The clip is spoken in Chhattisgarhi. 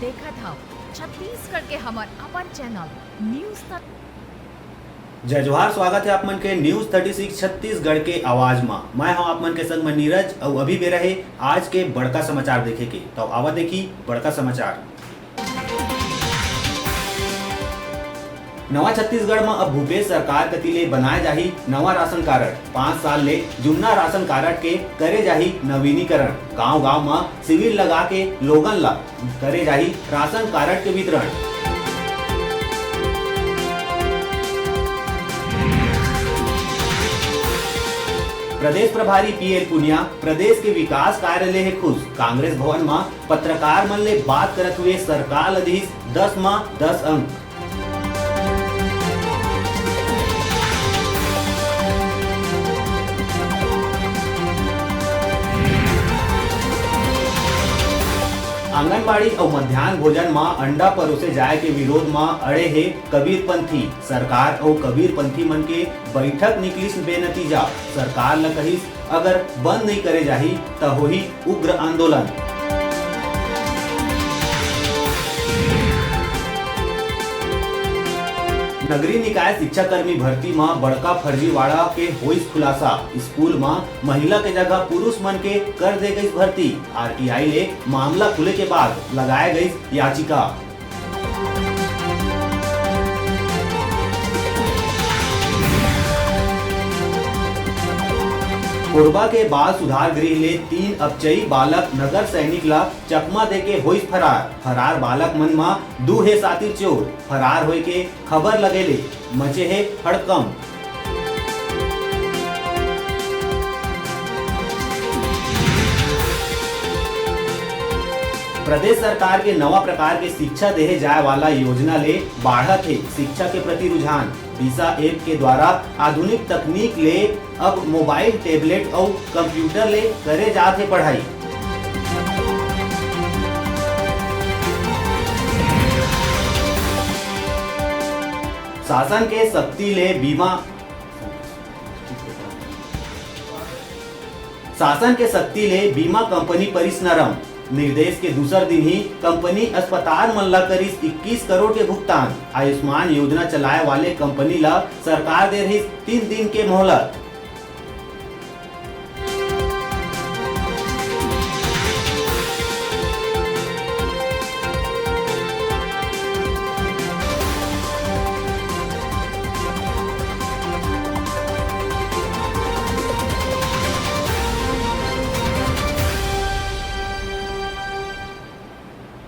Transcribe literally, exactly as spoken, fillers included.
देखत हव छत्तीसगढ़ के हमर अपन चैनल न्यूज़ थर्टी। जय जोहार, स्वागत हे आप मन के न्यूज़ थर्टी सिक्स छत्तीसगढ़ के आवाज म। मैं हूं आप मन के संग म नीरज, अउ अभी बेरा हे आज के बड़का समाचार देखे के। तो आवा देखी बड़का समाचार। नवा छत्तीसगढ़ म अब भूपेश सरकार कति ले बनाए जाही नवा राशन कारड। पाँच साल ले जुन्ना राशन कारड के करे जाही नवीनीकरण। गांव-गांव म शिविर लगा के लोगन ला करे जाही राशन कारड के वितरण। प्रदेश प्रभारी पीएल पुनिया प्रदेश के विकास कार्य ले हे खुश। कांग्रेस भवन म पत्रकार मन ले बात करत हुए सरकार ल दिहिस दस म दस अंक। आंगनबाड़ी अउ मध्यान्ह भोजन म अंडा परोसे जाय के विरोध म अड़े हे कबीरपंथी। सरकार अउ कबीरपंथी मन के बैठक निकलिस बेनतीजा। सरकार ल कहिस, अगर बंद नइ करे जाही, त होही उग्र आंदोलन। नगरीय निकाय शिक्षाकर्मी भर्ती म बड़का फर्जीवाड़ा के होइस खुलासा। स्कूल म महिला के जगह पुरुष मन के कर दे गइस भर्ती। आरटीआई ले मामला खुले के बाद लगाए गइस याचिका। कोरबा के बाल सुधार गृह ले तीन अपचई बालक नगर सैनिक ला चकमा देके होइस फरार। फरार बालक मन म दू हे सातिर चोर। फरार होए के खबर लगे ले मचे हे हड़कंप। प्रदेश सरकार के नवा प्रकार के शिक्षा देहे जाए वाला योजना ले बाढ़त हे शिक्षा के प्रति रुझान। दिशा ऐप के द्वारा आधुनिक तकनीक ले अब मोबाइल, टैबलेट अउ कंप्यूटर ले करे जात हे पढ़ाई। शासन के सख्ती ले बीमा शासन के सख्ती ले बीमा कंपनी परिस नरम। निर्देश के दूसर दिन ही कंपनी अस्पताल मन ला करिस इक्कीस करोड़ के भुगतान। आयुष्मान योजना चलाए वाले कंपनी ला सरकार दे रहिस तीन दिन के मोहलत।